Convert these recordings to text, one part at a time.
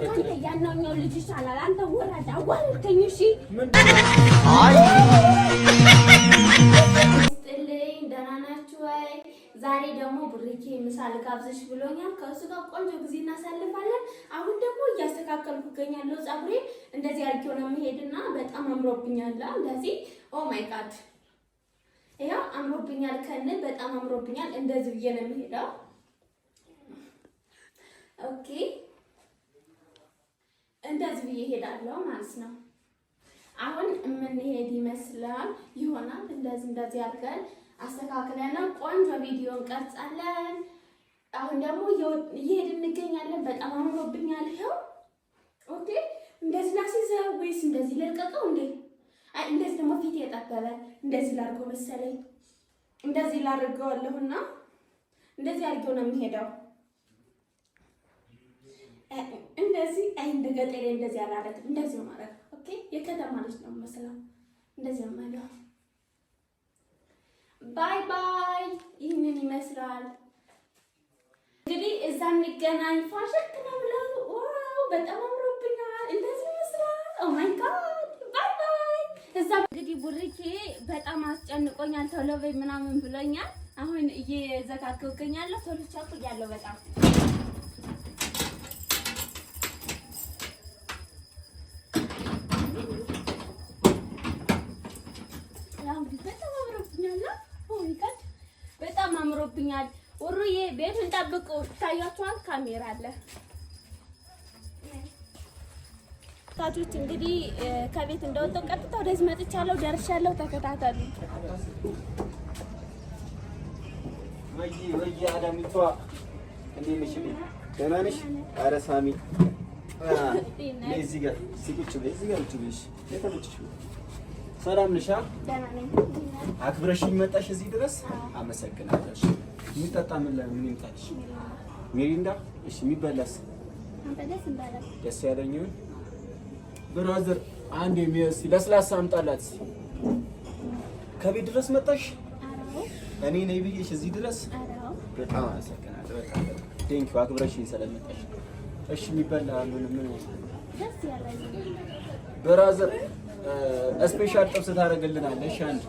ከአንተ ያናኛው ልጅ ይሻላል። አንተ ወራዳ አዋረድከኝ። እሺ ስጥልኝ። ደህና ናችሁ ወይ? ዛሬ ደግሞ ብሩኬ ምሳ ልጋብዝሽ ብሎኛል። ከእሱ ጋር ቆንጆ ጊዜ እናሳልፋለን። አሁን ደግሞ እያስተካከልኩ እገኛለሁ። ፀጉሬ እንደዚህ አድርጌው ነው የምሄድና በጣም አምሮብኛል። እንደዚህ oh my God፣ ይኸው አምሮብኛል። ከን በጣም አምሮብኛል። እንደዚህ ብዬ ነው የምሄደው። Okay፣ እንደዚህ ብዬ እሄዳለሁ ማለት ነው። አሁን የምንሄድ ይመስላል ይሆናል። እንደዚህ እንደዚህ አድርገን አስተካክለን ቆንጆ ቪዲዮ እንቀርጻለን። አሁን ደግሞ እየሄድን እንገኛለን። በጣም አምሮብኛል። ይኸው okay። እንደዚህ ላስይዘው ወይስ እንደዚህ ልልቀቀው እንዴ? አይ፣ እንደዚህ ደግሞ ፊት የጠበበ እንደዚህ ላድርገው መሰለኝ። እንደዚህ ላድርገዋለሁና እንደዚህ አድርጌው ነው የሚሄደው። እንደዚህ አይ፣ እንደ ገጠሬ እንደዚህ አላደርግም። እንደዚህ ነው ማለት። Okay፣ የከተማ ልጅ ነው መስለው እንደዚህ ነው ማለት። Bye bye። ይህንን ይመስላል እንግዲህ፣ እዛ እንገናኝ። ፋሽክ ነው ብለው wow፣ በጣም አምሮብኛል። እንደዚህ ይመስላል። Oh my God፣ bye bye። እዛ እንግዲህ ቡርኬ በጣም አስጨንቆኛል። ቶሎ በይ ምናምን ብሎኛል። አሁን እየዘጋገው እገኛለሁ። ቶሎ ቸኩያለሁ በጣም። በጣም አምሮብኛል። Oh my God፣ በጣም አምሮብኛል። ውሩዬ ቤቱን ጠብቁ። ይታያችኋል፣ ካሜራ አለ። ታቾች እንግዲህ ከቤት እንደወጣሁ ቀጥታ ወደዚህ መጥቻለሁ። ደርሻለሁ። ተከታተሉ። ወይ ወይ፣ አዳሚቷ እንዴት ነሽ? ደህና ነሽ? ኧረ ሳሚ፣ እዚህ ጋር እስኪ ቁጭ በይ፣ እዚህ ጋር ቁጭ በይ። እሺ፣ የተመቸሽ። ሰላም ነሽ? ደህና ነኝ። አክብረሽኝ መጣሽ እዚህ ድረስ፣ አመሰግናለሁ። እሺ፣ የሚጠጣ ምን ላይ ምን ይምጣልሽ? ሚሪንዳ። እሺ፣ የሚበላስ? አንተ ደስ እንዳለህ። ደስ ያለኝውን። Brother፣ አንድ የሚስ ለስላሳ አምጣላት እስኪ። ከቤት ድረስ መጣሽ? እኔ ነይ ብዬሽ እዚህ ድረስ፣ በጣም አመሰግናለሁ። በጣም በጣም thank you አክብረሽኝ ስለመጣሽ። እሺ፣ የሚበላ ምን ምን? ደስ ያለኝ። Brother፣ special ጥብስ ታደርግልናለህ? እሺ፣ አንድ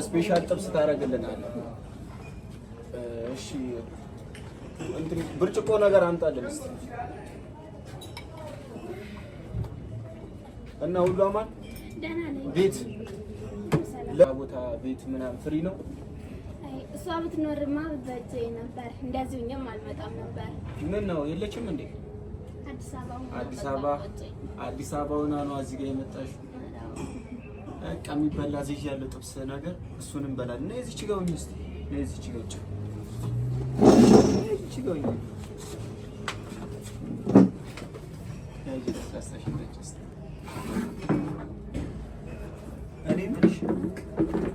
special ጥብስ ታደርግልናለህ? እሺ፣ እንትን ብርጭቆ ነገር አምጣልን እስኪ። እና ሁሉ አማን? ደህና ነኝ። ቤት ቦታ ቤት ምናምን free ነው? አይ፣ እሷ ብትኖርማ በእጄ ነበር። እንደዚህ ሆኜም አልመጣም ነበር። ምን ነው፣ የለችም እንዴ? አዲስ አበባ ሆና አዲስ በቃ አበባ ቆጨኝ። አዲስ አበባ ሆና ነው እዚህ ጋር የመጣሽው? በቃ የሚበላ እዚህ ያለው ጥብስ ነገር እሱን እንበላለን። ነይ እዚች ጋር ሁኚ እስኪ። ነይ እዚች ጋር ውጭ። ነይ እዚች ጋር ሁኚ። ያዥ ለስላሳሽን ጠጪ እስኪ። እኔ የምልሽ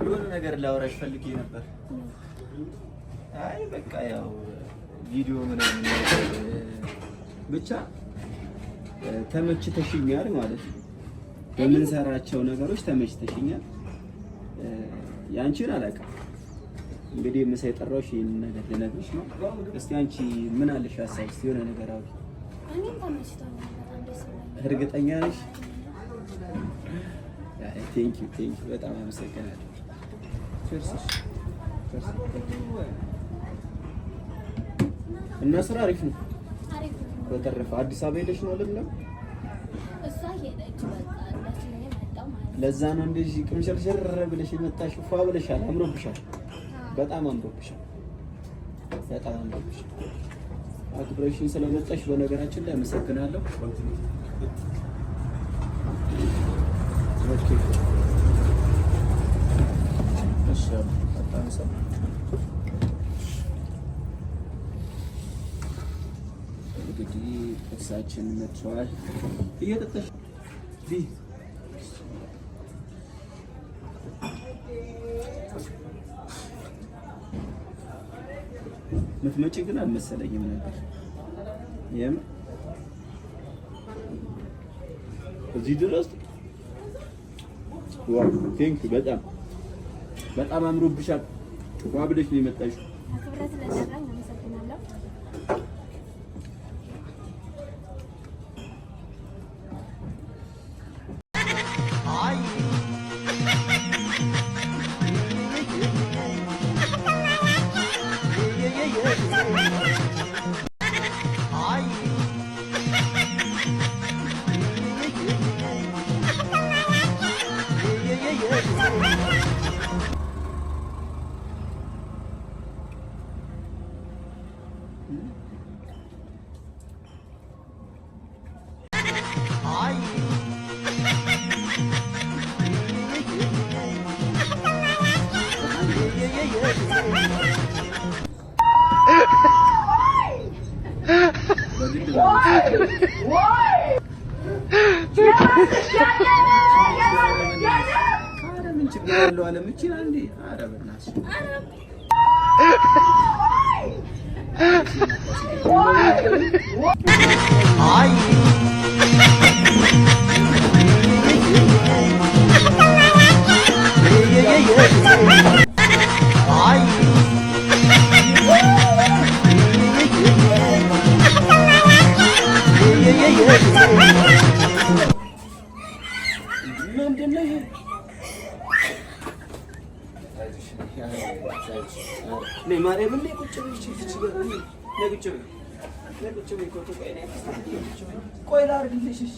የሆነ ነገር ላወራሽ ፈልጌ ነበር። አይ በቃ ያው ቪዲዮ ምናምን ብቻ ተመችተሽኛል ማለት ነው። በምንሰራቸው ነገሮች ተመችተሽኛል። ያንቺን አላውቅም። እንግዲህ ምሳ የጠራሁሽ ይህንን ነገር ልነግርሽ ነው። እስቲ አንቺ ምን አለሽ ሀሳብ? እስቲ የሆነ ነገር አውሪ። እኔም ተመችቶኛል። በጣም ደስ ብሎኛል። እርግጠኛ ነሽ? Thank you, thank you፣ በጣም አመሰግናለሁ። Cheers, cheers። እና ስራ አሪፍ ነው። አሪፍ ነው። በተረፈ አዲስ አበባ ሄደሽ ነው ለምለም? እሷ ሄደች። በቃ እንደዚህ ነው የመጣው ማለት ነው። ለዛ ነው እንደዚህ ቅምሽርሽር ብለሽ የመጣሽ። ፏ ብለሻል፣ አምሮብሻል። በጣም አምሮብሻል። በጣም አምሮብሻል። አክብረሽኝ ስለመጣሽ በነገራችን ላይ አመሰግናለሁ። Okay፣ እሺ፣ በጣም ሰው እንግዲህ ጥብሳችን መጥቷል። እየጠጣሽ ቢ ምትመጪ ግን አልመሰለኝም ነበር። የምር እዚህ ድረስ wow፣ thank you፣ በጣም በጣም አምሮብሻል። ዋ ብለሽ ነው የመጣሽው። አክብረህ ስለጠራኝ አመሰግናለሁ። በግድ ኧረ ምን ችግር አለው? አለም እቺን አንዴ ኧረ በእናትሽ ምንድን ነው ይሄ? ማርያምን ቁጭ በይ፣ ቆይ ላድርግልሽ። እሺ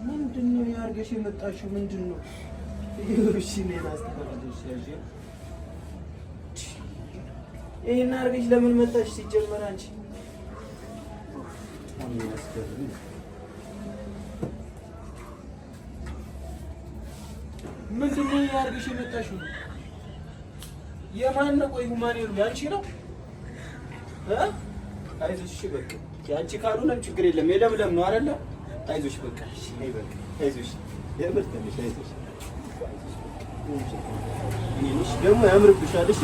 ምንድን ነው ያርገሽ የመጣሽው? ምንድን ነው? እሺ እኔን አስተካክልሽ። ይሄን አድርገሽ ለምን መጣሽ? ሲጀመር አንቺ ምንድን ነው አድርገሽ የመጣሽው? የማን ነው? ቆይ human hair ኡ ያንቺ ነው? አይዞሽ፣ እሺ በቃ ያንቺ ካልሆነም ችግር የለም። የለምለም ነው አይደለ? አይዞሽ በቃ እሺ፣ በቃ አይዞሽ፣ የምር ትንሽ አይዞሽ። እኔንሽ ደግሞ ያምርብሻል። እሺ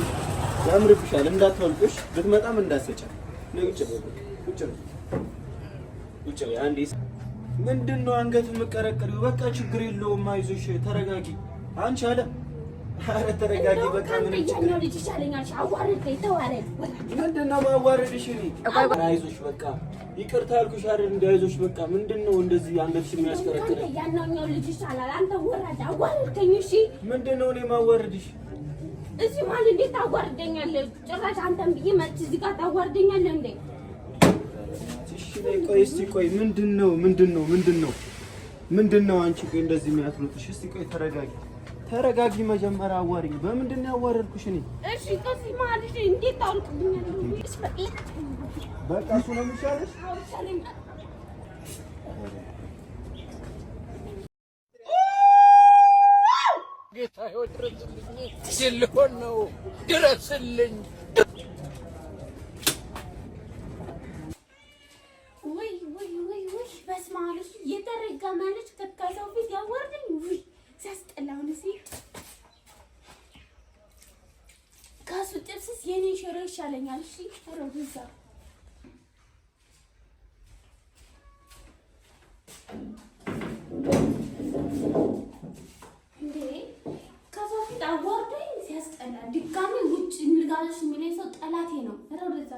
ያምርብሻል፣ እንዳትወልቅሽ፣ ብትመጣም እንዳትሰጫት። ቁጭ በይ፣ ቁጭ በይ፣ ቁጭ በይ። አንዴ ምንድን ነው አንገት የምቀረቅሪው? በቃ ችግር የለውም፣ አይዞሽ፣ ተረጋጊ። አንቺ አለ ኧረ ተረጋጊ። በቃ ምንም ችግር ልጅ ይሻለኛል። አዋረድከኝ፣ ተዋረድ። ምንድን ነው ማዋረድሽ? እኔ አይዞሽ በቃ ይቅርታ አልኩሽ አይደል? እንደ አይዞሽ በቃ ምንድን ነው እንደዚህ አንገትሽ የሚያስከረክረኝ? ያኛው ልጅ ይሻላል። አንተ ወራድ አዋረድከኝ። እሺ ምንድን ነው እኔ ማዋረድሽ? እዚህ ማለት እንዴት ታዋርደኛለህ? ጭራሽ አንተን ብዬ መጥቼ እዚህ ጋር ታዋርደኛለህ እንዴ? እሺ ቆይ እስኪ ቆይ ምንድን ነው ምንድን ነው ምንድን ነው ምንድን ነው አንቺ ቆይ እንደዚህ የሚያስሮጥሽ? እስኪ ቆይ ተረጋጊ ተረጋጊ። መጀመሪያ አዋሪኝ። በምንድን ነው ያዋረድኩሽ እኔ? እሺ ከዚህ ማለት እንዴት ታወልቅብኛለህ? እሺ በቃ እሱ ነው የሚሻለሽ። አዎ ይሻለኛል። ጌታ ሆይ ድረስልኝ፣ ልሆን ነው፣ ድረስልኝ። ውይ ውይ ውይ ውይ፣ በስመ አብ የተረገመ ልጅ ከሰው ፊት ያዋርደኝ። ውይ ሲያስጠላውን እዚህ ከሱ ጥብስስ የኔ ሽሮ ይሻለኛል። እሺ ኧረ እዛ እንዴ ከሰው ፊት አዋርደኝ ሲያስጠላ። ድጋሚ ውጭ እንልጋለሽ የሚለኝ ሰው ጠላቴ ነው። ኧረ ወደዛ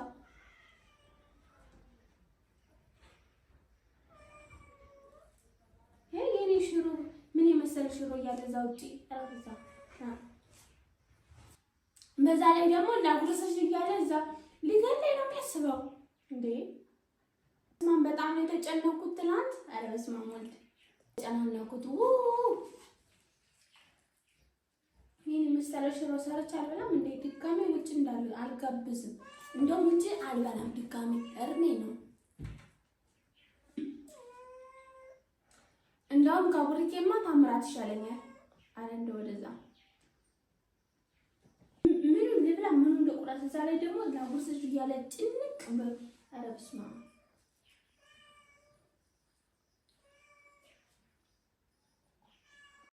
የኔ ሽሮ ምን የመሰለ ሽሮ እያለ እዛ ውጭ ኧረ ወደዛ። በዛ ላይ ደግሞ ላጉርስሽ እያለ እዛ ሊገለኝ ነው የሚያስበው። እንዴ በስመ አብ በጣም ነው የተጨነኩት ትናንት። ኧረ በስመ አብ ወልድ ተጨናነኩት። ይህን የመሰለ ሽሮ ሰርቼ አልበላም እንዴ? ድጋሜ ውጭ እንዳሉ አልጋብዝም። እንደውም ውጭ አልበላም ድጋሜ፣ እርሜ ነው። እንደውም ከቡርኬማ ታምራት ይሻለኛል። አረ እንደው ወደዛ ምኑ ልብላ ምኑ እንደቁራስ። እዛ ላይ ደግሞ ላጉርስሽ እያለ ጭንቅ። ኧረ በስመ አብ